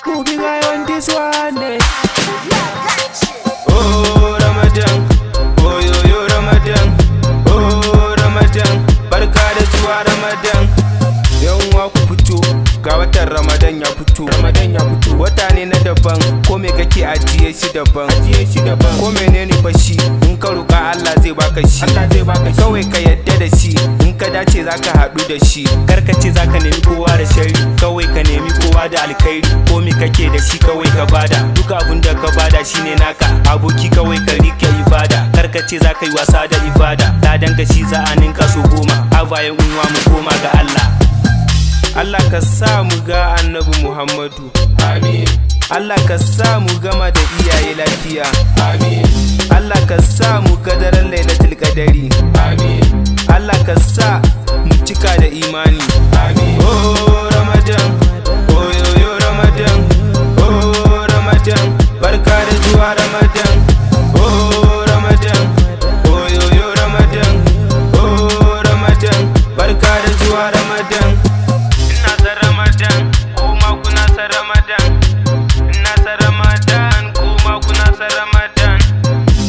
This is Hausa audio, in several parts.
Moving I on this one, eh. Oh Ramadan, oh yo yo Ramadan, oh Ramadan, barka da zuwa Ramadan. Yan uwa, ku fito, ga watan Ramadan ya fito. Ramadan ya fito. Wata ne na daban, ko me kake ajiye shi daban. Ajiye shi daban. Ko menene fa shi, in ka roƙa Allah zai baka shi. Allah zai baka shi. Kawai ka yadda da shi, in ka dace zaka haɗu da shi. Kar ka ce zaka nemi kowa da sharri, kawai ka nemi kowa da alkhairi. Ko me kake da shi, kawai ka bada. Duk abun da ka bada shine naka. Aboki, kawai ka rike ibada. Kar ka ce zaka yi wasa da ibada. Ladan ka shi za a ninka so 10. Abayen uwa, mu koma ga Allah. Allah ka sa mu ga Annabi Muhammadu. Amin. Allah ka sa mu gama da iyaye lafiya. Amin. Allah ka sa mu ga daren Lailatul Qadari. Amin. Allah ka sa mu cika da imani. Amin. Oh Ramadan, oh yo yo Ramadan, oh Ramadan, barka da zuwa Ramadan. Oh Ramadan, oh yo yo Ramadan, oh Ramadan, barka da zuwa Ramadan. Ina san Ramadan, kuma kuna san Ramadan. Ina san Ramadan, kuma kuna san Ramadan.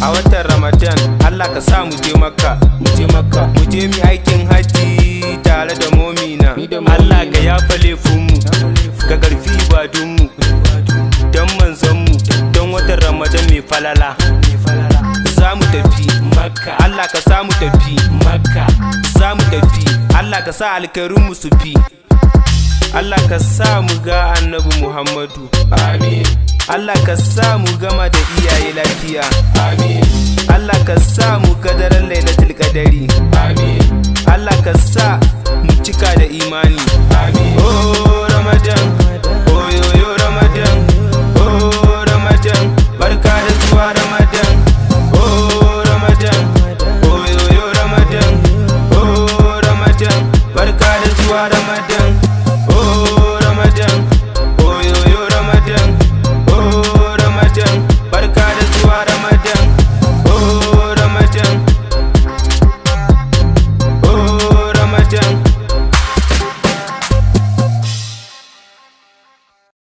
A watan Ramadan, Allah ka sa mu je Makka, mu je Makka, mu je mu aikin hajji tare da momina. Allah ka yafa laifinmu, ka karfi ibadunmu, don manzonmu, don watan Ramadan mai falala. Za mu tafi Makka. Allah ka sa mu tafi Makka. Za mu tafi. Allah ka sa alkarinmu su fi. Allah ka sa mu ga Annabi Muhammadu. Amin. Allah ka sa mu gama da iyaye lafiya. Amin. Allah ka sa mu ga daren Lailatul Qadari. Amin. Allah ka sa mu cika da imani. Amin.